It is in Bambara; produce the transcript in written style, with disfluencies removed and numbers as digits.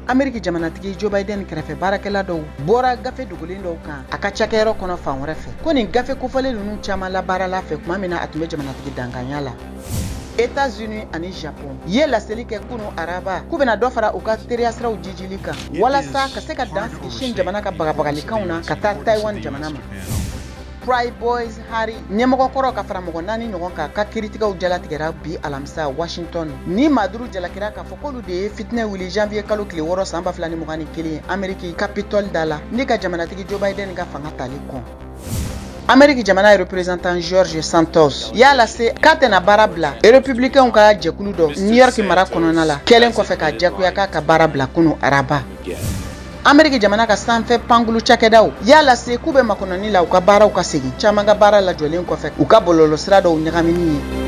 Ameriki jamanatigi Joe Biden kɛrɛfɛ baarakɛla dɔw bɔra gafe dogolen dɔw kan a ka cakɛyɔrɔ kɔnɔ fan wɛrɛ fɛ, ko nin gafe kofɔlen ninnu caman labaarala fɛ tuma min na a tun bɛ jamanatigi dankanya la. Etats-Unis ani Japon ye laseli kɛ kunu araba k'u bɛna dɔ fara u ka teriya siraw jijili kan walasa ka se ka dan sigi Chine jamana ka bagabagalikanw na ka taa Taiwan jamana ma. Proud Boys Harry ɲɛmɔgɔ kɔrɔ ka fara mɔgɔ 4 ɲɔgɔn kan ka kiritigɛw jalatigɛra bi alamisa Washington. Ni maa 5 jalakira k'a fɔ k'olu de ye fitinɛ wuli janvier kalo tile 6 san 2021 Ameriki Capitol da la ni ka jamanatigi Joe Biden ka fanga tali kɔn. Ameriki jamana représentant George Santos y'a lase k'a tɛna baara bila républicainw ka jɛkulu dɔ New York mara kɔnɔna la, kɛlen kɔfɛ k'a jagoya k'a ka baara bila kunu araba. Ameriki jamana ka sanfɛ pankulu cakɛdaw y'a lase k'u bɛ makɔnɔni la u ka baaraw ka segin caman ka baara lajɔlen kɔfɛ u ka bɔlɔlɔsira dɔw ɲagamini ye.